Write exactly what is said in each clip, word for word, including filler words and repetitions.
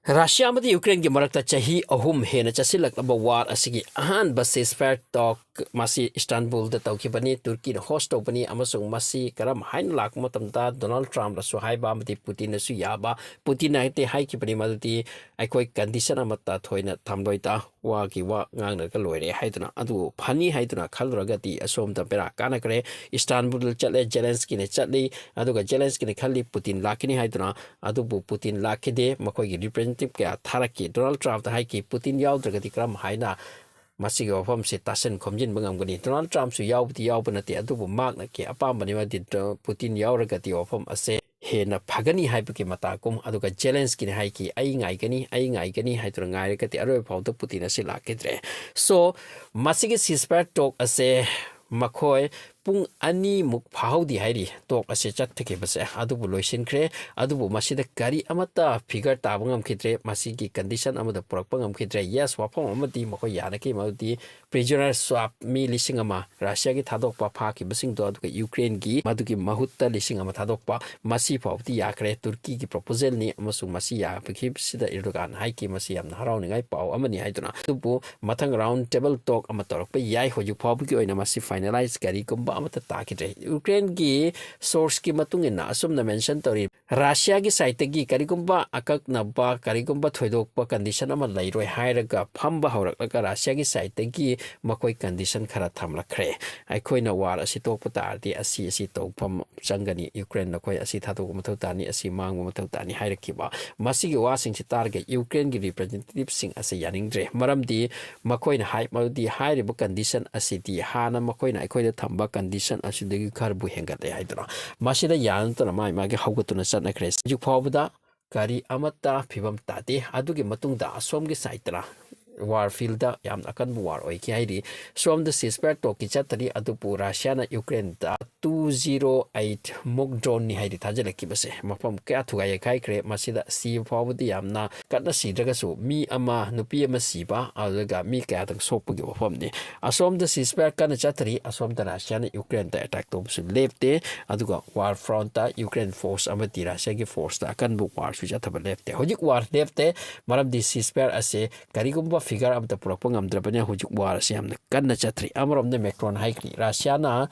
Russia ꯑꯃꯗꯤ ꯌꯨꯀ꯭ꯔꯦꯟꯒꯤ ꯃꯔꯛꯇ ꯆꯍꯤ ꯑꯍꯨꯝ ꯍꯦꯟꯅ ꯆꯠꯁꯤꯜꯂꯛꯂꯕ ꯋꯥꯔ ꯑꯁꯤꯒꯤ ꯑꯍꯥꯟꯕ ceasefire talk ꯃꯁꯤ ꯏꯁꯇꯥꯟꯕꯨꯜꯗ ꯇꯧꯈꯤꯕꯅꯤ꯫ ꯇꯨꯔꯀꯤꯅ ꯍꯣꯁ ꯇꯧꯕꯅꯤ ꯑꯃꯁꯨꯡ ꯃꯁꯤ ꯀꯔꯝ ꯍꯥꯏꯅ ꯂꯥꯛꯄ ꯃꯇꯝꯗ ꯗꯣꯅꯥꯜꯗ ꯇ꯭ꯔꯝꯞꯅꯁꯨ ꯍꯥꯏꯕ ꯑꯃꯗꯤ ꯄꯨꯇꯤꯟꯅꯁꯨ ꯌꯥꯕ, ꯄꯨꯇꯤꯟꯅ ꯍꯦꯛꯇ ꯍꯥꯏꯈꯤꯕꯅꯤ ꯃꯗꯨꯗꯤ ꯑꯩꯈꯣꯏ ꯀꯟꯗꯤꯁꯟ ꯑꯃꯠꯇ ꯊꯣꯏꯅ ꯊꯝꯂꯣꯏꯗ, ꯋꯥꯒꯤ ꯋꯥ ꯉꯥꯡꯅꯔꯒ ꯂꯣꯏꯔꯦ ꯍꯥꯏꯗꯨꯅ꯫ ꯑꯗꯨꯕꯨ ꯐꯅꯤ ꯍꯥꯏꯗꯨꯅ ꯈꯜꯂꯨꯔꯒꯗꯤ ꯑꯁꯣꯝꯗ ꯕꯦꯔꯥ ꯀꯥꯟꯅꯈ꯭ꯔꯦ꯫ ꯏꯁꯇꯥꯟꯕꯨꯜꯗ ꯆꯠꯂꯦ, ꯖꯦꯂꯦꯟꯁꯀꯤꯅ ꯆꯠꯂꯤ, ꯑꯗꯨꯒ ꯖꯦꯂꯦꯟꯁꯀꯤꯅ ꯈꯜꯂꯤ ꯄꯨꯇꯤꯟ ꯂꯥꯛꯀꯅꯤ ꯍꯥꯏꯗꯨꯅ꯫ ꯑꯗꯨꯕꯨ ꯄꯨꯇꯤꯟ ꯂꯥꯛꯈꯤꯗꯦ꯫ ꯃꯈꯣꯏꯒꯤ ꯔꯤꯄ꯭ꯔꯖꯦꯟꯇꯦꯇꯤꯚ ꯀꯌꯥ ꯊꯥꯔꯛꯈꯤ꯫ ꯗꯣꯅꯥꯜꯗ ꯇ꯭ꯔꯝꯞꯇ ꯍꯥꯏꯈꯤ, ꯄꯨꯇꯤꯟ ꯌꯥꯎꯗ꯭ꯔꯒꯗꯤ ꯀꯔꯝ ꯍꯥꯏꯅ ꯃꯁꯤꯒꯤ ꯋꯥꯐꯝꯁꯤ ꯇꯥꯁꯤꯟ ꯈꯣꯝꯖꯤꯟꯕ ꯉꯝꯒꯅꯤ? ꯗꯣꯅꯥꯜꯗ ꯇ꯭ꯔꯝꯞꯁꯨ ꯌꯥꯎꯕꯗꯤ ꯌꯥꯎꯕ ꯅꯠꯇꯦ, ꯑꯗꯨꯕꯨ ꯃꯍꯥꯛꯅ ꯀꯦ ꯑꯄꯥꯝꯕꯅꯤ, ꯃꯥꯗꯤ ꯗ-, ꯄꯨꯇꯤꯟ ꯌꯥꯎꯔꯒꯗꯤ ꯋꯥꯐꯝ ꯑꯁꯦ ꯍꯦꯟꯅ ꯐꯒꯅꯤ ꯍꯥꯏꯕꯒꯤ ꯃꯇꯥꯒꯨꯝ꯫ ꯑꯗꯨꯒ ꯖꯦꯂꯦꯟꯁꯀꯤꯅ ꯍꯥꯏꯈꯤ, "ꯑꯩ ꯉꯥꯏꯒꯅꯤ, ꯑꯩ ꯉꯥꯏꯒꯅꯤ" ꯍꯥꯏꯗꯨꯅ ꯉꯥꯏꯔꯒꯗꯤ ꯑꯔꯣꯏꯕ ꯐꯥꯎꯗ ꯄꯨꯇꯤꯟ ꯑꯁꯤ ꯂꯥꯛꯈꯤꯗ꯭ꯔꯦ꯫ So, ꯃꯁꯤꯒꯤ ceasefire talk ꯑꯁꯦ ꯃꯈꯣꯏ ꯄꯨꯡ ꯑꯅꯤꯃꯨꯛ ꯐꯥꯍꯧꯗꯦ ꯍꯥꯏꯔꯤ talk ꯑꯁꯦ ꯆꯠꯊꯈꯤꯕꯁꯦ, ꯑꯗꯨꯕꯨ ꯂꯣꯏꯁꯤꯟꯈ꯭ꯔꯦ꯫ ꯑꯗꯨꯕꯨ ꯃꯁꯤꯗ ꯀꯔꯤ ꯑꯃꯠꯇ figure ꯇꯥꯕ ꯉꯝꯈꯤꯗ꯭ꯔꯦ, ꯃꯁꯤꯒꯤ ꯀꯟꯗꯤꯁꯟ ꯑꯃꯗ ꯄꯨꯔꯛꯄ ꯉꯝꯈꯤꯗ꯭ꯔꯦ꯫ Yes, ꯋꯥꯐꯝ ꯑꯃꯗꯤ ꯃꯈꯣꯏ ꯌꯥꯅꯈꯤ, ꯃꯗꯨꯗꯤ prisoner swap, ꯃꯤ ꯂꯤꯁꯤꯡ ꯑꯃ ꯔꯁꯤꯌꯥꯒꯤ ꯊꯥꯗꯣꯛꯄ ꯐꯥꯈꯤꯕꯁꯤꯡꯗꯣ, ꯑꯗꯨꯒ ꯌꯨꯀ꯭ꯔꯦꯟꯒꯤ ꯃꯗꯨꯒꯤ ꯃꯍꯨꯠꯇ ꯂꯤꯁꯤꯡ ꯑꯃ ꯊꯥꯗꯣꯛꯄ, ꯃꯁꯤ ꯐꯥꯎꯕꯗꯤ ꯌꯥꯈ꯭ꯔꯦ, ꯇꯨꯔꯀꯤꯒꯤ proposal ꯅꯤ, ꯑꯃꯁꯨꯡ ꯃꯁꯤ ꯌꯥꯕꯒꯤꯁꯤꯗ ꯑꯦꯔꯗꯣꯒꯥꯟ ꯍꯥꯏꯈꯤ, "ꯃꯁꯤ ꯌꯥꯝꯅ ꯍꯔꯥꯎꯅꯤꯡꯉꯥꯏ ꯄꯥꯎ ꯑꯃꯅꯤ" ꯍꯥꯏꯗꯨꯅ꯫ ꯑꯗꯨꯕꯨ ꯃꯊꯪ round table talk ꯑꯃ ꯇꯧꯔꯛꯄ ꯌꯥꯏ꯫ ꯍꯧꯖꯤꯛ ꯐꯥꯎꯕꯒꯤ ꯑꯣꯏꯅ ꯃꯁꯤ finalize ꯀꯔꯤꯒꯨꯝꯕ ꯑꯃꯠꯇ ꯇꯥꯈꯤꯗ꯭ꯔꯦ꯫ ꯌꯨꯀ꯭ꯔꯦꯟꯒꯤ source ꯀꯤ ꯃꯇꯨꯡ ꯏꯟꯅ ꯑꯁꯨꯝꯅ mention ꯇꯧꯔꯤ, ꯔꯁꯤꯌꯥꯒꯤ side ꯇꯒꯤ ꯀꯔꯤꯒꯨꯝꯕ ꯑꯀꯛꯅꯕ, ꯀꯔꯤꯒꯨꯝꯕ ꯊꯣꯏꯗꯣꯛꯄ condition ꯑꯃ ꯂꯩꯔꯣꯏ ꯍꯥꯏꯔꯒ ꯐꯝꯕ ꯍꯧꯔꯛꯂꯒ ꯔꯁꯤꯌꯥꯒꯤ side ꯇꯒꯤ ꯃꯈꯣꯏ condition ꯈꯔ ꯊꯝꯂꯛꯈ꯭ꯔꯦ꯫ "ꯑꯩꯈꯣꯏꯅ war ꯑꯁꯤ ꯇꯣꯛꯄ ꯇꯥꯔꯗꯤ ꯑꯁꯤ, ꯑꯁꯤ ꯇꯧꯐꯝ ꯆꯪꯒꯅꯤ, ꯌꯨꯀ꯭ꯔꯦꯟ ꯅꯈꯣꯏ ꯑꯁꯤ ꯊꯥꯗꯣꯛꯄ ꯃꯊꯧ ꯇꯥꯅꯤ, ꯑꯁꯤ ꯃꯥꯡꯕ ꯃꯊꯧ ꯇꯥꯅꯤ" ꯍꯥꯏꯔꯛꯈꯤꯕ꯫ ꯃꯁꯤꯒꯤ ꯋꯥꯁꯤꯡꯁꯤ ꯇꯥꯔꯒ ꯌꯨꯀ꯭ꯔꯦꯟꯒꯤ representative ꯁꯤꯡ ꯑꯁꯤ ꯌꯥꯅꯤꯡꯗ꯭ꯔꯦ꯫ ꯃꯔꯝꯗꯤ ꯃꯈꯣꯏꯅ ꯍꯥꯏ, ꯃꯗꯨꯗꯤ ꯍꯥꯏꯔꯤꯕ condition ꯑꯁꯤꯗꯤ ꯍꯥꯟꯅ ꯃꯈꯣꯏꯅ ꯑꯩꯈꯣꯏꯗ ꯊꯝꯕ condition ꯑꯁꯤꯗꯒꯤ ꯈꯔꯕꯨ ꯍꯦꯟꯒꯠꯂꯦ ꯍꯥꯏꯗꯨꯅ꯫ ꯃꯁꯤꯗ ꯌꯥꯅꯗꯅ ꯃꯥꯏ ꯃꯥꯒꯤ ꯍꯧꯒꯠꯇꯨꯅ ꯆꯠꯅꯈ꯭ꯔꯦ꯫ ꯍꯧꯖꯤꯛ ꯐꯥꯎꯕꯗ ꯀꯔꯤ ꯑꯃꯠꯇ ꯐꯤꯕꯝ ꯇꯥꯗꯦ꯫ ꯑꯗꯨꯒꯤ ꯃꯇꯨꯡꯗ ꯑꯁꯣꯝꯒꯤ side ꯇꯅ war field ꯗ ꯌꯥꯝꯅ ꯑꯀꯟꯕ war ꯑꯣꯏꯈꯤ ꯍꯥꯏꯔꯤ꯫ ꯁꯣꯝꯗ ceasefire talk ꯀꯤ ꯆꯠꯇꯔꯤ, ꯑꯗꯨꯕꯨ ꯔꯁꯤꯌꯥꯅ ꯌꯨꯀ꯭ꯔꯦꯟꯗ ꯇꯨ ꯖꯤꯔꯣ ꯑꯩꯠ ꯃꯨꯛ ꯗ꯭ꯔꯣꯟꯅꯤ ꯍꯥꯏꯗꯤ ꯊꯥꯖꯤꯜꯂꯛꯈꯤꯕꯁꯦ꯫ ꯃꯐꯝ ꯀꯌꯥ ꯊꯨꯒꯥꯏ ꯌꯩꯈꯥꯏꯈ꯭ꯔꯦ꯫ ꯃꯁꯤꯗ ꯁꯤꯕ ꯐꯥꯎꯕꯗꯤ ꯌꯥꯝꯅ ꯀꯟꯅ ꯁꯤꯗ꯭ꯔꯒꯁꯨ ꯃꯤ ꯑꯃ, ꯅꯨꯄꯤ ꯑꯃ ꯁꯤꯕ, ꯑꯗꯨꯒ ꯃꯤ ꯀꯌꯥꯗꯪ ꯁꯣꯛꯄꯒꯤ ꯋꯥꯐꯝꯅꯤ꯫ ꯑꯁꯣꯝꯗ ceasefire ꯀꯟꯅ ꯆꯠꯊꯔꯤ꯫ ꯑꯁꯣꯝꯗ ꯔꯁꯤꯌꯥꯅ ꯌꯨꯀ꯭ꯔꯦꯟꯗ attack ꯇꯧꯕꯁꯨ ꯂꯦꯞꯇꯦ꯫ ꯑꯗꯨꯒ war frontꯇ ꯌꯨꯀ꯭ꯔꯦꯟ force ꯑꯃꯗꯤ ꯔꯁꯤꯌꯥꯒꯤ forceꯇ ꯑꯀꯟꯕ warꯁꯨ ꯆꯠꯊꯕ ꯂꯦꯞꯇꯦ꯫ ꯍꯧꯖꯤꯛ war ꯂꯦꯞꯇꯦ, ꯃꯔꯝꯗꯤ ceasefire ꯑꯁꯦ ꯀꯔꯤꯒꯨꯝꯕ figure ꯑꯃꯠꯇ ꯄꯨꯔꯛꯄ ꯉꯝꯗ꯭ꯔꯕꯅꯤꯅ ꯍꯧꯖꯤꯛ war ꯑꯁꯤ ꯌꯥꯝꯅ ꯀꯟꯅ ꯆꯠꯊꯔꯤ꯫ ꯑꯃꯔꯣꯝꯗ ꯃꯦꯀ꯭ꯔꯣꯟ ꯍꯥꯏꯈ꯭ꯔꯤ, ꯔꯁꯤꯌꯥꯅ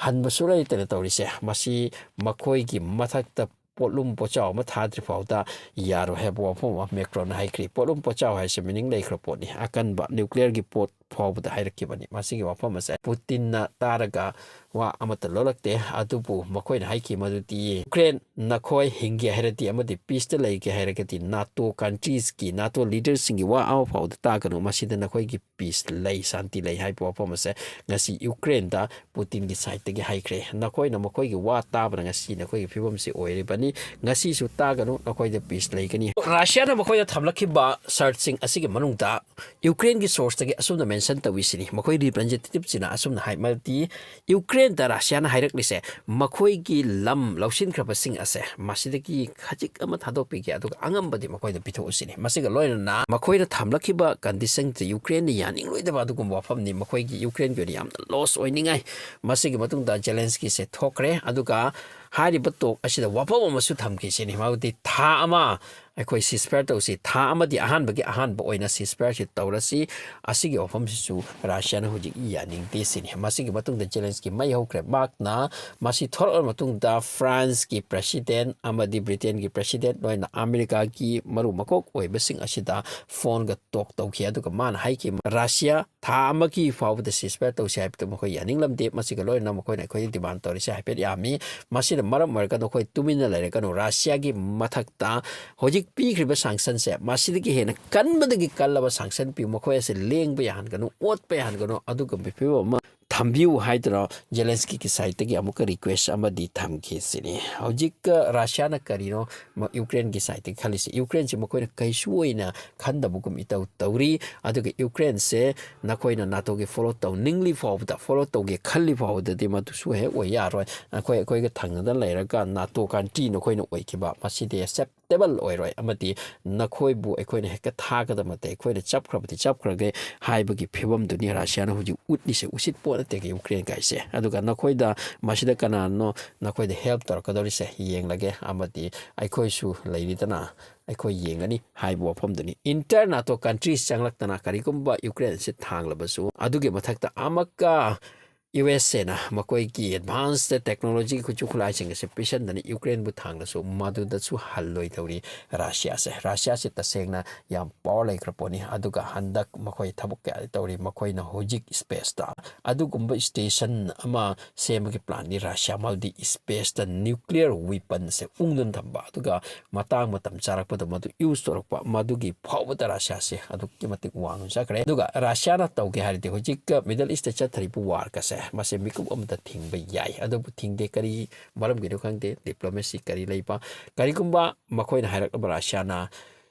ꯍꯟꯕꯁꯨ ꯂꯩꯇꯅ ꯇꯧꯔꯤꯁꯦ, ꯃꯁꯤ ꯃꯈꯣꯏꯒꯤ ꯃꯊꯛꯇ ꯄꯣꯠꯂꯨꯝ ꯄꯣꯠꯆꯥꯎ ꯑꯃ ꯊꯥꯗ꯭ꯔꯤ ꯐꯥꯎꯗ ꯌꯥꯔꯣꯏ ꯍꯥꯏꯕ ꯋꯥꯐꯝ ꯑꯃ ꯃꯦꯀ꯭ꯔꯣꯟꯅ ꯍꯥꯏꯈ꯭ꯔꯤ꯫ ꯄꯣꯠꯂꯨꯝ ꯄꯣꯠꯆꯥꯎ ꯍꯥꯏꯁꯦ meaning ꯂꯩꯈ꯭ꯔ ꯄꯣꯠꯅꯤ꯫ ꯑꯀꯟꯕ nuclearꯒꯤ ꯄꯣꯠ ꯐꯥꯎꯕꯗ ꯍꯥꯏꯔꯛꯈꯤꯕꯅꯤ꯫ ꯃꯁꯤꯒꯤ ꯋꯥꯐꯝ ꯑꯁꯦ ꯄꯨꯇꯤꯟꯅ ꯇꯥꯔꯒ ꯋꯥ ꯑꯃꯠꯇ ꯂꯣꯜꯂꯛꯇꯦ꯫ ꯑꯗꯨꯕꯨ ꯃꯈꯣꯏꯅ ꯍꯥꯏꯈꯤ ꯃꯗꯨꯗꯤ ꯌꯨꯀ꯭ꯔꯦꯟ ꯅꯈꯣꯏ ꯍꯤꯡꯒꯦ ꯍꯥꯏꯔꯗꯤ ꯑꯃꯗꯤ peaceꯇ ꯂꯩꯒꯦ ꯍꯥꯏꯔꯒꯗꯤ NATO countriesꯀꯤ, NATO leaderꯁꯤꯡꯒꯤ ꯋꯥ ꯑꯃ ꯐꯥꯎꯗ ꯇꯥꯒꯅꯨ꯫ ꯃꯁꯤꯗ ꯅꯈꯣꯏꯒꯤ peace ꯂꯩ, ꯁꯥꯟꯇꯤ ꯂꯩ ꯍꯥꯏꯕ ꯋꯥꯐꯝ ꯑꯁꯦ ꯉꯁꯤ ꯌꯨꯀ꯭ꯔꯦꯟꯗ ꯄꯨꯇꯤꯟꯒꯤ sideꯇꯒꯤ ꯍꯥꯏꯈ꯭ꯔꯦ꯫ ꯅꯈꯣꯏꯅ ꯃꯈꯣꯏꯒꯤ ꯋꯥ ꯇꯥꯕꯅ ꯉꯁꯤ ꯅꯈꯣꯏꯒꯤ ꯐꯤꯕꯝꯁꯤ ꯑꯣꯏꯔꯤꯕꯅꯤ꯫ ꯉꯁꯤꯁꯨ ꯇꯥꯒꯅꯨ, ꯅꯈꯣꯏꯗ peace ꯂꯩꯒꯅꯤ꯫ ꯔꯁꯤꯌꯥꯅ ꯃꯈꯣꯏꯗ ꯊꯝꯂꯛꯈꯤꯕ shirtꯁꯤꯡ ꯑꯁꯤꯒꯤ ꯃꯅꯨꯡꯗ ꯌꯨꯀ꯭ꯔꯦꯟꯒꯤ sourceꯇꯒꯤ ꯑꯁꯨꯝꯅ mention ꯇꯧꯏꯁꯤꯅꯤ꯫ ꯃꯈꯣꯏ representativeꯁꯤꯅ ꯑꯁꯨꯝꯅ ꯍꯥꯏ, ꯃꯔꯝꯗꯤ ꯌꯨꯀ꯭ꯔꯦꯟꯗ ꯔꯁꯤꯌꯥꯅ ꯍꯥꯏꯔꯛꯂꯤꯁꯦ, ꯃꯈꯣꯏꯒꯤ ꯂꯝ ꯂꯧꯁꯤꯟꯈ꯭ꯔꯕꯁꯤꯡ ꯑꯁꯦ ꯃꯁꯤꯗꯒꯤ ꯈꯖꯤꯛ ꯑꯃ ꯊꯥꯗꯣꯛꯄꯤꯒꯦ, ꯑꯗꯨꯒ ꯑꯉꯝꯕꯗꯤ ꯃꯈꯣꯏꯗ ꯄꯤꯊꯣꯛꯎꯁꯤꯅꯤ꯫ ꯃꯁꯤꯒ ꯂꯣꯏꯅꯅ ꯃꯈꯣꯏꯅ ꯊꯝꯂꯛꯈꯤꯕ conditionꯁꯦ ꯌꯨꯀ꯭ꯔꯦꯟꯅ ꯌꯥꯅꯤꯡꯂꯣꯏꯗꯕ ꯑꯗꯨꯒꯨꯝꯕ ꯋꯥꯐꯝꯅꯤ꯫ ꯃꯈꯣꯏꯒꯤ, ꯌꯨꯀ꯭ꯔꯦꯟꯒꯤ ꯑꯣꯏꯅ ꯌꯥꯝꯅ loss ꯑꯣꯏꯅꯤꯡꯉꯥꯏ꯫ ꯃꯁꯤꯒꯤ ꯃꯇꯨꯡꯗ ꯖꯦꯂꯦꯟꯁꯀꯤꯁꯦ ꯊꯣꯛꯈ꯭ꯔꯦ, ꯑꯗꯨꯒ ꯍꯥꯏꯔꯤꯕ talk ꯑꯁꯤꯗ ꯋꯥꯐꯝ ꯑꯃꯁꯨ ꯊꯝꯈꯤꯁꯤꯅꯤ, ꯃꯗꯨꯗꯤ ꯊꯥ ꯑꯃ ꯑꯩꯈꯣꯏ ceasefire ꯇꯧꯁꯤ, ꯊꯥ ꯑꯃꯗꯤ ꯑꯍꯥꯟꯕꯒꯤ ꯑꯍꯥꯟꯕ ꯑꯣꯏꯅ ceasefireꯁꯤ ꯇꯧꯔꯁꯤ꯫ ꯑꯁꯤꯒꯤ ꯋꯥꯐꯝꯁꯤꯁꯨ ꯔꯁꯤꯌꯥꯅ ꯍꯧꯖꯤꯛ ꯌꯥꯅꯤꯡꯗꯦ ꯁꯤꯅꯤ꯫ ꯃꯁꯤꯒꯤ ꯃꯇꯨꯡꯗ ꯖꯦꯂꯦꯟꯁꯀꯤ ꯃꯩ ꯍꯧꯈ꯭ꯔꯦ꯫ ꯃꯍꯥꯛꯅ ꯃꯁꯤ ꯊꯣꯔꯛꯂꯕ ꯃꯇꯨꯡꯗ ꯐ꯭ꯔꯥꯟꯁꯀꯤ president ꯑꯃꯗꯤ ꯕ꯭ꯔꯤꯇꯦꯟꯒꯤ president, ꯂꯣꯏꯅ ꯑꯃꯦꯔꯤꯀꯥꯒꯤ ꯃꯔꯨ ꯃꯀꯣꯛ ꯑꯣꯏꯕꯁꯤꯡ ꯑꯁꯤꯗ phoneꯒ talk ꯇꯧꯈꯤ꯫ ꯑꯗꯨꯒ ꯃꯥꯅ ꯍꯥꯏꯈꯤ, ꯔꯁꯤꯌꯥ ꯊꯥ ꯑꯃꯒꯤ ꯐꯥꯎꯕꯗ ceasefire ꯇꯧꯁꯤ ꯍꯥꯏꯕꯗꯨ ꯃꯈꯣꯏ ꯌꯥꯅꯤꯡꯂꯝꯗꯦ꯫ ꯃꯁꯤꯒ ꯂꯣꯏꯅꯅ ꯃꯈꯣꯏꯅ ꯑꯩꯈꯣꯏꯗ demand ꯇꯧꯔꯤꯁꯦ ꯍꯥꯏꯐꯦꯠ ꯌꯥꯝꯃꯤ꯫ ꯃꯁꯤꯅ ꯃꯔꯝ ꯑꯣꯏꯔꯒ ꯅꯈꯣꯏ ꯇꯨꯃꯤꯟꯅ ꯂꯩꯔꯒꯅꯨ꯫ ꯔꯁꯤꯌꯥꯒꯤ ꯃꯊꯛꯇ ꯍꯧꯖꯤꯛ ꯄꯤꯈ꯭ꯔꯤꯕ sanctionꯁꯦ, ꯃꯁꯤꯗꯒꯤ ꯍꯦꯟꯅ ꯀꯟꯕꯗꯒꯤ ꯀꯜꯂꯕ sanction ꯄꯤꯌꯨ꯫ ꯃꯈꯣꯏ ꯑꯁꯤ ꯂꯦꯡꯕ ꯌꯥꯍꯟꯒꯅꯨ, ꯑꯣꯠꯄ ꯌꯥꯍꯟꯒꯅꯨ꯫ ꯑꯗꯨꯒꯨꯝꯕ ꯐꯤꯕꯝ ꯑꯃ ꯊꯝꯕꯤꯌꯨ ꯍꯥꯏꯗꯨꯅ ꯖꯦꯂꯦꯟꯁꯀꯤꯒꯤ ꯁꯥꯏꯠꯇꯒꯤ ꯑꯃꯨꯛꯀ ꯔꯤꯀ꯭ꯋꯦꯁ ꯑꯃꯗꯤ ꯊꯝꯈꯤ ꯁꯤꯅꯤ꯫ ꯍꯧꯖꯤꯛ, ꯑ, ꯔꯁꯤꯌꯥꯅ ꯀꯔꯤꯅꯣ ꯃ-, ꯌꯨꯀ꯭ꯔꯦꯟꯒꯤ ꯁꯥꯏꯠꯇꯒꯤ ꯈꯜꯂꯤꯁꯦ? ꯌꯨꯀ꯭ꯔꯦꯟꯁꯦ ꯃꯈꯣꯏꯅ ꯀꯩꯁꯨ ꯑꯣꯏꯅ ꯈꯟꯗꯕꯒꯨꯝ ꯏꯇꯧ ꯇꯧꯔꯤ꯫ ꯑꯗꯨꯒ ꯌꯨꯀ꯭ꯔꯦꯟꯁꯦ ꯅꯈꯣꯏꯅ ꯅꯥꯇꯣꯒꯤ ꯐꯣꯂꯣ ꯇꯧꯅꯤꯡꯂꯤ ꯐꯥꯎꯕꯗ, ꯐꯣꯂꯣ ꯇꯧꯒꯦ ꯈꯜꯂꯤ ꯐꯥꯎꯕꯗꯗꯤ ꯃꯗꯨꯁꯨ ꯍꯦꯛ ꯑꯣꯏ ꯌꯥꯔꯣꯏ꯫ ꯅꯈꯣꯏ ꯑꯩꯈꯣꯏꯒ ꯊꯪꯅꯗꯅ ꯂꯩꯔꯒ ꯅꯥꯇꯣ ꯀꯟꯇ꯭ꯔꯤ ꯅꯈꯣꯏꯅ ꯑꯣꯏꯈꯤꯕ, ꯃꯁꯤꯗꯤ ꯑꯦꯛꯁꯦꯞ ꯇꯦꯕꯜ ꯑꯣꯏꯔꯣꯏ, ꯑꯃꯗꯤ ꯅꯈꯣꯏꯕꯨ ꯑꯩꯈꯣꯏꯅ ꯍꯦꯛꯇ ꯊꯥꯒꯗꯕ ꯅꯠꯇꯦ, ꯑꯩꯈꯣꯏꯅ ꯆꯞꯈ꯭ꯔꯕꯗꯤ ꯆꯞꯈ꯭ꯔꯒꯦ ꯍꯥꯏꯕꯒꯤ ꯐꯤꯕꯝꯗꯨꯅꯤ ꯔꯁꯤꯌꯥꯅ ꯍꯧꯖꯤꯛ ꯎꯠꯂꯤꯁꯦ꯫ ꯎꯁꯤꯠ ꯄꯣꯠ ꯅꯠꯇꯦ ꯌꯨꯀ꯭ꯔꯦꯟ ꯀꯥꯏꯁꯦ꯫ ꯑꯗꯨꯒ ꯅꯈꯣꯏꯗ, ꯃꯁꯤꯗ ꯀꯅꯥꯅꯣ ꯅꯈꯣꯏꯗ ꯍꯦꯜꯞ ꯇꯧꯔꯛꯀꯗꯧꯔꯤꯁꯦ ꯌꯦꯡꯂꯒꯦ, ꯑꯃꯗꯤ ꯑꯩꯈꯣꯏꯁꯨ ꯂꯩꯔꯤꯗꯅ, ꯑꯩꯈꯣꯏ ꯌꯦꯡꯒꯅꯤ ꯍꯥꯏꯕ ꯋꯥꯐꯝꯗꯨꯅꯤ꯫ ꯏꯟꯇꯔ ꯅꯥꯇꯣ ꯀꯟꯇ꯭ꯔꯤꯁ ꯆꯪꯂꯛꯇꯅ ꯀꯔꯤꯒꯨꯝꯕ ꯌꯨꯀ꯭ꯔꯦꯟꯁꯤ ꯊꯥꯡꯂꯕꯁꯨ, ꯑꯗꯨꯒꯤ ꯃꯊꯛꯇ ꯑꯃꯨꯛꯀ ꯌꯨ ꯑꯦꯁ ꯑꯦꯅ ꯃꯈꯣꯏꯒꯤ ꯑꯦꯗꯚꯥꯟꯁ ꯇꯦꯛꯅꯣꯂꯣꯖꯤꯒꯤ ꯈꯨꯠꯁꯨ ꯈꯨꯠꯂꯥꯏꯁꯤꯡ ꯑꯁꯤ ꯄꯤꯁꯟꯗꯅ ꯌꯨꯀ꯭ꯔꯦꯟꯕꯨ ꯊꯥꯡꯅꯁꯨ ꯃꯗꯨꯗꯁꯨ ꯍꯜꯂꯣꯏꯗꯧꯔꯤ ꯔꯁꯤꯌꯥꯁꯦ꯫ ꯔꯁꯤꯌꯥꯁꯦ ꯇꯁꯦꯡꯅ ꯌꯥꯝ ꯄꯋꯥꯔ ꯂꯩꯈ꯭ꯔ ꯄꯣꯠꯅꯤ꯫ ꯑꯗꯨꯒ ꯍꯟꯗꯛ ꯃꯈꯣꯏ ꯊꯕꯛ ꯀꯌꯥꯗꯤ ꯇꯧꯔꯤ꯫ ꯃꯈꯣꯏꯅ ꯍꯧꯖꯤꯛ ꯁ꯭ꯄꯦꯁꯇ ꯑꯗꯨꯒꯨꯝꯕ ꯁ꯭ꯇꯦꯁꯟ ꯑꯃ ꯁꯦꯝꯕꯒꯤ ꯄ꯭ꯂꯥꯟꯗꯤ ꯔꯁꯤꯌꯥ, ꯃꯗꯨꯗꯤ ꯁ꯭ꯄꯦꯁꯇ ꯅ꯭ꯌꯨꯀ꯭ꯂꯤꯌꯔ ꯋꯤꯄꯟꯁꯦ ꯎꯪꯗꯨꯅ ꯊꯝꯕ, ꯑꯗꯨꯒ ꯃꯇꯥꯡ ꯃꯇꯝ ꯆꯥꯔꯛꯄꯗ ꯃꯗꯨ ꯌꯨꯁ ꯇꯧꯔꯛꯄ, ꯃꯗꯨꯒꯤ ꯐꯥꯎꯕꯗ ꯔꯁꯤꯌꯥꯁꯦ ꯑꯗꯨꯛꯀꯤ ꯃꯇꯤꯛ ꯋꯥꯡꯅ ꯆꯠꯈ꯭ꯔꯦ꯫ ꯑꯗꯨꯒ ꯔꯁꯤꯌꯥꯅ ꯇꯧꯒꯦ ꯍꯥꯏꯔꯗꯤ ꯍꯧꯖꯤꯛ ꯃꯤꯗꯜ ꯏꯁꯇ ꯆꯠꯊꯔꯤꯕ ꯋꯥꯔꯒꯁꯦ ꯃꯁꯦ ꯃꯤꯀꯨꯞ ꯑꯃꯗ ꯊꯤꯡꯕ ꯌꯥꯏ꯫ ꯑꯗꯨꯕꯨ ꯊꯤꯡꯗꯦ, ꯀꯔꯤ ꯃꯔꯝꯒꯤꯅꯣ ꯈꯪꯗꯦ, ꯗꯤꯄ꯭ꯂꯣꯃꯦꯁꯤ ꯀꯔꯤ ꯂꯩꯕ꯫ ꯀꯔꯤꯒꯨꯝꯕ ꯃꯈꯣꯏꯅ ꯍꯥꯏꯔꯛꯂꯕ ꯔꯁꯤꯌꯥꯅ,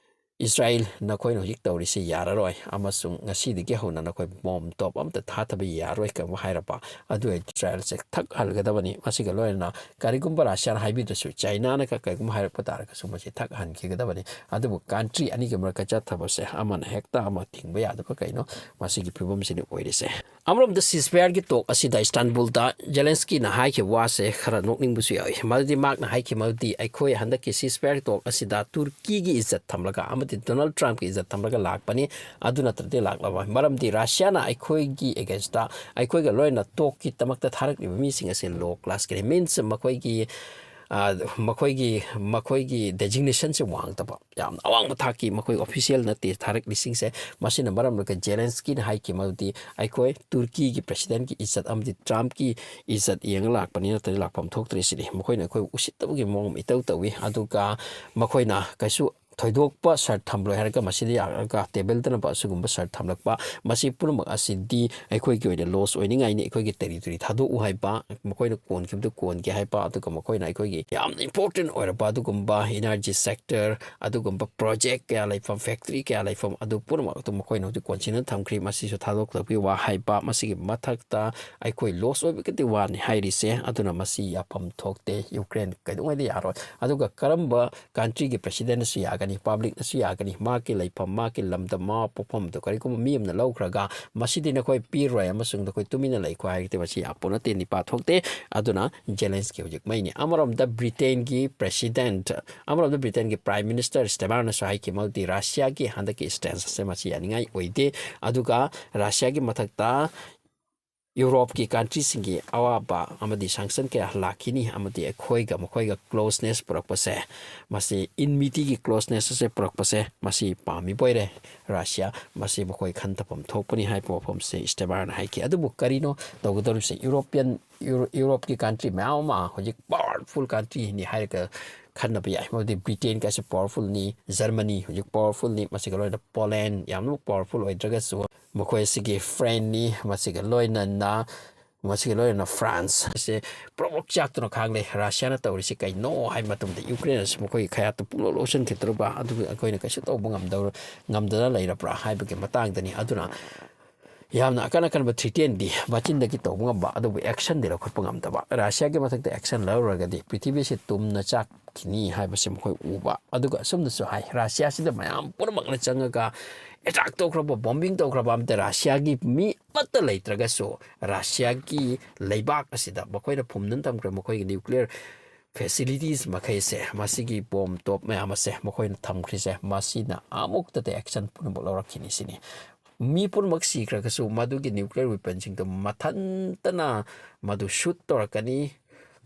"ꯏꯁꯔꯥꯏꯜ, ꯅꯈꯣꯏꯅ ꯍꯧꯖꯤꯛ ꯇꯧꯔꯤꯁꯤ ꯌꯥꯔꯔꯣꯏ, ꯑꯃꯁꯨꯡ ꯉꯁꯤꯗꯒꯤ ꯍꯧꯅ ꯅꯈꯣꯏ ꯕꯣꯝ ꯇꯣꯞ ꯑꯃꯇ ꯊꯥꯊꯕ ꯌꯥꯔꯣꯏ" ꯀꯔꯤꯒꯨꯝꯕ ꯍꯥꯏꯔꯛꯄ, ꯑꯗꯨ ꯑꯣꯏꯔꯗꯤ ꯏꯁꯔꯥꯏꯜꯁꯦ ꯊꯛ ꯍꯜꯒꯗꯕꯅꯤ꯫ ꯃꯁꯤꯒ ꯂꯣꯏꯅꯅ ꯀꯔꯤꯒꯨꯝꯕ ꯔꯁꯤꯌꯥꯅ ꯍꯥꯏꯕꯤꯗ꯭ꯔꯁꯨ ꯆꯥꯏꯅꯥꯅ ꯀ-, ꯀꯔꯤꯒꯨꯝꯕ ꯍꯥꯏꯔꯛꯄ ꯇꯥꯔꯒꯁꯨ ꯃꯁꯤ ꯊꯛ ꯍꯟꯈꯤꯒꯗꯕꯅꯤ꯫ ꯑꯗꯨꯕꯨ ꯀꯟꯇ꯭ꯔꯤ ꯑꯅꯤꯒꯤ ꯃꯔꯛꯇ ꯆꯠꯊꯕꯁꯦ ꯑꯃꯅ ꯍꯦꯛꯇ ꯑꯃ ꯊꯤꯡꯕ ꯌꯥꯗꯕ ꯀꯩꯅꯣ, ꯃꯁꯤꯒꯤ ꯐꯤꯕꯝꯁꯤꯅꯤ ꯑꯣꯏꯔꯤꯁꯦ꯫ ꯑꯃꯔꯣꯝꯗ ceasefire-ꯒꯤ talk ꯑꯁꯤꯗ ꯏꯁꯇꯥꯟꯕꯨꯜꯗ ꯖꯦꯂꯦꯟꯁꯀꯤꯅ ꯍꯥꯏꯈꯤꯕ ꯋꯥꯁꯦ ꯈꯔ ꯅꯣꯛꯅꯤꯡꯕꯁꯨ ꯌꯥꯎꯏ꯫ ꯃꯗꯨꯗꯤ ꯃꯍꯥꯛꯅ ꯍꯥꯏꯈꯤꯕ ꯃꯗꯨꯗꯤ, "ꯑꯩꯈꯣꯏ ꯍꯟꯗꯛꯀꯤ ceasefire talk ꯑꯁꯤꯗ ꯇꯨꯔꯀꯤꯒꯤ ꯏꯖꯠ ꯊꯝꯂꯒ ꯑꯃꯗꯤ ꯗꯣꯅꯥꯜꯗ ꯇ꯭ꯔꯝꯞꯀꯤ ꯏꯖꯠ ꯊꯝꯂꯒ ꯂꯥꯛꯄꯅꯤ, ꯑꯗꯨ ꯅꯠꯇ꯭ꯔꯗꯤ ꯂꯥꯛꯂꯔꯣꯏ꯫ ꯃꯔꯝꯗꯤ ꯔꯁꯤꯌꯥꯅ ꯑꯩꯈꯣꯏꯒꯤ against-ꯇ, ꯑꯩꯈꯣꯏꯒ ꯂꯣꯏꯅ talk-ꯀꯤꯗꯃꯛꯇ ꯊꯥꯔꯛꯂꯤꯕ ꯃꯤꯁꯤꯡ ꯑꯁꯤ low class candidate, means ꯃꯈꯣꯏꯒꯤ, ꯑ, ꯃꯈꯣꯏꯒꯤ, ꯃꯈꯣꯏꯒꯤ designation-ꯁꯦ ꯋꯥꯡꯗꯕ, ꯌꯥꯝꯅ ꯑꯋꯥꯡꯕ ꯊꯥꯛꯀꯤ, ꯃꯈꯣꯏ official ꯅꯠꯇꯦ ꯊꯥꯔꯛꯂꯤꯁꯤꯡꯁꯦ꯫ ꯃꯁꯤꯅ ꯃꯔꯝ ꯑꯣꯏꯔꯒ ꯖꯦꯂꯦꯟꯁꯀꯤꯅ ꯍꯥꯏꯈꯤ ꯃꯗꯨꯗꯤ, ꯑꯩꯈꯣꯏ ꯇꯨꯔꯀꯤꯒꯤ president-ꯀꯤ ꯏꯖꯠ ꯑꯃꯗꯤ ꯇ꯭ꯔꯝꯞꯀꯤ ꯏꯖꯠ ꯌꯦꯡꯉ ꯂꯥꯛꯄꯅꯤ, ꯅꯠꯇ꯭ꯔꯗꯤ ꯂꯥꯛꯐꯝ ꯊꯣꯛꯇ꯭ꯔꯦ ꯁꯤꯅꯤ꯫ ꯃꯈꯣꯏꯅ ꯑꯩꯈꯣꯏꯕꯨ ꯎꯁꯤꯠꯇꯕꯒꯤ ꯃꯑꯣꯡ ꯑꯃ ꯏꯇꯧ ꯇꯧꯏ, ꯑꯗꯨꯒ ꯃꯈꯣꯏꯅ ꯀꯩꯁꯨ ꯊꯣꯏꯗꯣꯛꯄ ꯁꯔꯠ ꯊꯝꯂꯣꯏ ꯍꯥꯏꯔꯒ ꯃꯁꯤꯗ ꯌꯥꯔꯒ ꯇꯦꯕꯜꯗ ꯅꯝꯕ ꯑꯁꯤꯒꯨꯝꯕ ꯁꯔꯠ ꯊꯝꯂꯛꯄ, ꯃꯁꯤ ꯄꯨꯝꯅꯃꯛ ꯑꯁꯤꯗꯤ ꯑꯩꯈꯣꯏꯒꯤ ꯑꯣꯏꯅ ꯂꯣꯁ ꯑꯣꯏꯅꯤꯡꯉꯥꯏꯅꯤ꯫ ꯑꯩꯈꯣꯏꯒꯤ ꯇꯦꯔꯤꯇꯣꯔꯤ ꯊꯥꯗꯣꯛꯎ ꯍꯥꯏꯕ, ꯃꯈꯣꯏꯅ ꯀꯣꯟꯈꯤꯕꯗꯨ ꯀꯣꯟꯒꯦ ꯍꯥꯏꯕ, ꯑꯗꯨꯒ ꯃꯈꯣꯏꯅ ꯑꯩꯈꯣꯏꯒꯤ ꯌꯥꯝꯅ ꯏꯝꯄꯣꯔꯇꯦꯟ ꯑꯣꯏꯔꯕ ꯑꯗꯨꯒꯨꯝꯕ ꯏꯅꯔꯖꯤ ꯁꯦꯛꯇꯔ, ꯑꯗꯨꯒꯨꯝꯕ ꯄ꯭ꯔꯣꯖꯦꯛ ꯀꯌꯥ ꯂꯩꯐꯝ, ꯐꯦꯛꯇꯔꯤ ꯀꯌꯥ ꯂꯩꯐꯝ ꯑꯗꯨ ꯄꯨꯝꯅꯃꯛ ꯑꯗꯨ ꯃꯈꯣꯏꯅ ꯍꯧꯖꯤꯛ ꯀꯣꯟꯁꯤꯟꯅ ꯊꯝꯈ꯭ꯔꯤ꯫ ꯃꯁꯤꯁꯨ ꯊꯥꯗꯣꯛꯇꯕꯒꯤ ꯋꯥ ꯍꯥꯏꯕ, ꯃꯁꯤꯒꯤ ꯃꯊꯛꯇ ꯑꯩꯈꯣꯏ ꯂꯣꯁ ꯑꯣꯏꯕꯒꯤꯗꯤ ꯋꯥꯅꯤ ꯍꯥꯏꯔꯤꯁꯦ꯫ ꯑꯗꯨꯅ ꯃꯁꯤ ꯌꯥꯐꯝ ꯊꯣꯛꯇꯦ꯫ ꯌꯨꯀ꯭ꯔꯦꯟ ꯀꯩꯗꯧꯉꯩꯗ ꯌꯥꯔꯣꯏ꯫ ꯑꯗꯨꯒ ꯀꯔꯝꯕ ꯀꯟꯇ꯭ꯔꯤꯒꯤ ꯄ꯭ꯔꯦꯁꯤꯗꯦꯟꯅꯁꯨ ꯌꯥꯒꯅꯤ, ꯄꯕ꯭ꯂꯤꯛꯅꯁꯨ ꯌꯥꯒꯅꯤ, ꯃꯥꯒꯤ ꯂꯩꯐꯝ, ꯃꯥꯒꯤ ꯂꯝꯗꯝ, ꯃꯥ ꯄꯣꯛꯐꯝꯗꯨ ꯀꯔꯤꯒꯨꯝꯕ ꯃꯤ ꯑꯃꯅ ꯂꯧꯈ꯭ꯔꯒ ꯃꯁꯤꯗꯤ ꯅꯈꯣꯏ ꯄꯤꯔꯣꯏ ꯑꯃꯁꯨꯡ ꯅꯈꯣꯏ ꯇꯨꯃꯤꯟꯅ ꯂꯩꯈꯣ ꯍꯥꯏꯔꯒꯗꯤ ꯃꯁꯤ ꯌꯥꯄꯣ ꯅꯠꯇꯦ, ꯅꯤꯄꯥ ꯊꯣꯛꯇꯦ꯫ ꯑꯗꯨꯅ ꯖꯦꯂꯦꯟꯁꯀꯤ ꯍꯧꯖꯤꯛ ꯃꯩꯅꯤ꯫ ꯑꯃꯔꯣꯝꯗ ꯕ꯭ꯔꯤꯇꯦꯟꯒꯤ ꯄ꯭ꯔꯦꯁꯤꯗꯦꯟꯠ, ꯑꯃꯔꯣꯝꯗ ꯕ꯭ꯔꯤꯇꯦꯟꯒꯤ ꯄ꯭ꯔꯥꯏꯝ ꯃꯤꯅꯤꯁꯇꯔ ꯁ꯭ꯇꯦꯃꯥꯔꯅꯁꯨ ꯍꯥꯏꯈꯤ, ꯃꯗꯨꯗꯤ ꯔꯁꯤꯌꯥꯒꯤ ꯍꯟꯗꯛꯀꯤ ꯁ꯭ꯇꯦꯟꯁ ꯑꯁꯦ ꯃꯁꯤ ꯌꯥꯅꯤꯡꯉꯥꯏ ꯑꯣꯏꯗꯦ꯫ ꯑꯗꯨꯒ ꯔꯁꯤꯌꯥꯒꯤ ꯃꯊꯛꯇ ꯌꯨꯔꯣꯞꯀꯤ ꯀꯟꯇ꯭ꯔꯤꯁꯤꯡꯒꯤ ꯑꯋꯥꯕ ꯑꯃꯗꯤ ꯁꯪꯁꯟ ꯀꯌꯥ ꯂꯥꯛꯈꯤꯅꯤ, ꯑꯃꯗꯤ ꯑꯩꯈꯣꯏꯒ ꯃꯈꯣꯏꯒ ꯀ꯭ꯂꯣꯁꯅꯦꯁ ꯄꯨꯔꯛꯄꯁꯦ, ꯃꯁꯤ ꯏꯟꯃꯤꯇꯤꯒꯤ ꯀ꯭ꯂꯣꯁꯅꯦꯁ ꯑꯁꯦ ꯄꯨꯔꯛꯄꯁꯦ, ꯃꯁꯤ ꯄꯥꯝꯃꯤꯕ ꯑꯣꯏꯔꯦ ꯔꯁꯤꯌꯥ꯫ ꯃꯁꯤ ꯃꯈꯣꯏ ꯈꯟꯊꯐꯝ ꯊꯣꯛꯄꯅꯤ ꯍꯥꯏꯕ ꯋꯥꯐꯝꯁꯦ ꯁ꯭ꯇꯦꯃꯥꯔꯅ ꯍꯥꯏꯈꯤ꯫ ꯑꯗꯨꯕꯨ ꯀꯔꯤꯅꯣ ꯇꯧꯒꯗꯧꯔꯤꯕꯁꯦ? ꯌꯨꯔꯣꯄꯤꯌꯟ, ꯌꯨꯔꯣ-, ꯌꯨꯔꯣꯞꯀꯤ ꯀꯟꯇ꯭ꯔꯤ ꯃꯌꯥꯝ ꯑꯃ ꯍꯧꯖꯤꯛ ꯄꯥꯋꯔꯐꯨꯜ ꯀꯟꯇ꯭ꯔꯤꯅꯤ ꯍꯥꯏꯔꯒ ꯈꯟꯅꯕ ꯌꯥꯏ꯫ ꯃꯗꯨꯗꯤ ꯕ꯭ꯔꯤꯇꯦꯟ ꯀꯥꯏꯁꯦ ꯄꯥꯋꯔꯐꯨꯜꯅꯤ, ꯖꯔꯃꯅꯤ ꯍꯧꯖꯤꯛ ꯄꯥꯋꯔꯐꯨꯜꯅꯤ, ꯃꯁꯤꯒ ꯂꯣꯏꯅꯅ ꯄꯣꯂꯦꯟ ꯌꯥꯝꯅ ꯄꯥꯋꯔꯐꯨꯜ ꯑꯣꯏꯗ꯭ꯔꯒꯁꯨ, ꯃꯈꯣꯏ ꯑꯁꯤꯒꯤ ꯐ꯭ꯔꯦꯟꯅꯤ, ꯃꯁꯤꯒ ꯂꯣꯏꯅꯅ, ꯃꯁꯤꯒ ꯂꯣꯏꯅꯅ ꯐ꯭ꯔꯥꯟꯁ ꯑꯁꯦ ꯄ꯭ꯔꯣꯛ ꯄ꯭ꯔꯣꯛ ꯆꯥꯛꯇꯨꯅ ꯈꯥꯡꯂꯦ꯫ ꯔꯁꯤꯌꯥꯅ ꯇꯧꯔꯤꯁꯤ ꯀꯩꯅꯣ ꯍꯥꯏꯕ ꯃꯇꯝꯗ ꯌꯨꯀ꯭ꯔꯦꯟ ꯑꯁꯤ ꯃꯈꯣꯏꯒꯤ ꯈꯌꯥꯠꯇꯨ ꯄꯨꯡꯂꯣꯛ ꯂꯧꯁꯤꯟꯈꯤꯗꯧꯔꯕ꯭ꯔꯥ? ꯑꯗꯨꯒ ꯑꯩꯈꯣꯏꯅ ꯀꯩꯁꯨ ꯇꯧꯕ ꯉꯝꯗꯧ-, ꯉꯝꯗꯅ ꯂꯩꯔꯕ꯭ꯔꯥ ꯍꯥꯏꯕꯒꯤ ꯃꯇꯥꯡꯗꯅꯤ꯫ ꯑꯗꯨꯅ ꯌꯥꯝꯅ ꯑꯀꯟ ꯑꯀꯟꯕ ꯊ꯭ꯔꯤꯇꯦꯟꯗꯤ ꯃꯆꯤꯟꯗꯒꯤ ꯇꯧꯕ ꯉꯝꯕ, ꯑꯗꯨꯕꯨ ꯑꯦꯛꯁꯟꯗꯤ ꯂꯧꯈꯠꯄ ꯉꯝꯗꯕ꯫ ꯔꯁꯤꯌꯥꯒꯤ ꯃꯊꯛꯇ ꯑꯦꯛꯁꯟ ꯂꯧꯔꯒꯗꯤ ꯄ꯭ꯔꯤꯊꯤꯕꯤꯁꯦ ꯇꯨꯝꯅ ꯆꯥꯛꯈꯤꯅꯤ ꯍꯥꯏꯕꯁꯤ ꯃꯈꯣꯏ ꯎꯕ꯫ ꯑꯗꯨꯒ ꯑꯁꯨꯝꯅꯁꯨ ꯍꯥꯏ, ꯔꯁꯤꯌꯥꯁꯤꯗ ꯃꯌꯥꯝ ꯄꯨꯝꯅꯃꯛꯅ ꯆꯪꯉꯒ ꯑꯦꯇꯥꯛ ꯇꯧꯈ꯭ꯔꯕ, ꯕꯣꯝꯕꯤꯡ ꯇꯧꯈ꯭ꯔꯕ ꯑꯃꯗ ꯔꯁꯤꯌꯥꯒꯤ ꯃꯤ ꯑꯃꯠꯇ ꯂꯩꯇ꯭ꯔꯒꯁꯨ, ꯔꯁꯤꯌꯥꯒꯤ ꯂꯩꯕꯥꯛ ꯑꯁꯤꯗ ꯃꯈꯣꯏꯅ ꯐꯨꯝꯗꯨꯅ ꯊꯝꯈ꯭ꯔ ꯃꯈꯣꯏꯒꯤ ꯅ꯭ꯌꯨꯀ꯭ꯂꯤꯌꯔ ꯐꯦꯁꯤꯂꯤꯇꯤꯁ ꯃꯈꯩꯁꯦ, ꯃꯁꯤꯒꯤ ꯕꯣꯝ ꯇꯣꯞ ꯃꯌꯥꯝ ꯑꯁꯦ ꯃꯈꯣꯏꯅ ꯊꯝꯈ꯭ꯔꯤꯁꯦ, ꯃꯁꯤꯅ ꯑꯃꯨꯛꯇꯗ ꯑꯦꯛꯁꯟ ꯄꯨꯝꯅꯃꯛ ꯂꯧꯔꯛꯈꯤꯅꯤ ꯁꯤꯅꯤ꯫ ꯃꯤ ꯄꯨꯝꯅꯃꯛ ꯁꯤꯈ꯭ꯔꯒꯁꯨ ꯃꯗꯨꯒꯤ ꯅ꯭ꯌꯨꯀ꯭ꯂꯤꯌꯔ ꯋꯦꯄꯟꯁꯤꯡꯗꯣ ꯃꯊꯟꯇꯅ ꯃꯗꯨ ꯁꯨꯠ ꯇꯧꯔꯛꯀꯅꯤ,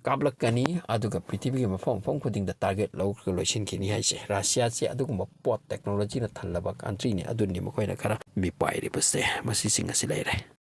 ꯀꯥꯞꯂꯛꯀꯅꯤ, ꯑꯗꯨꯒ ꯄ꯭ꯔꯤꯊꯤꯕꯤꯒꯤ ꯃꯐꯝ ꯃꯐꯝ ꯈꯨꯗꯤꯡꯗ ꯇꯥꯔꯒꯦꯠ ꯂꯧꯔꯒ ꯂꯣꯏꯁꯤꯟꯈꯤꯅꯤ ꯍꯥꯏꯁꯦ꯫ ꯔꯁꯤꯌꯥꯁꯦ ꯑꯗꯨꯒꯨꯝꯕ ꯄꯣꯠ ꯇꯦꯛꯅꯣꯂꯣꯖꯤꯅ ꯊꯜꯂꯕ ꯀꯟꯇ꯭ꯔꯤꯅꯤ, ꯑꯗꯨꯅꯤ ꯃꯈꯣꯏꯅ ꯈꯔ ꯃꯤꯄꯥꯏꯔꯤꯕꯁꯦ꯫ ꯃꯁꯤꯁꯤꯡ ꯑꯁꯤ ꯂꯩꯔꯦ꯫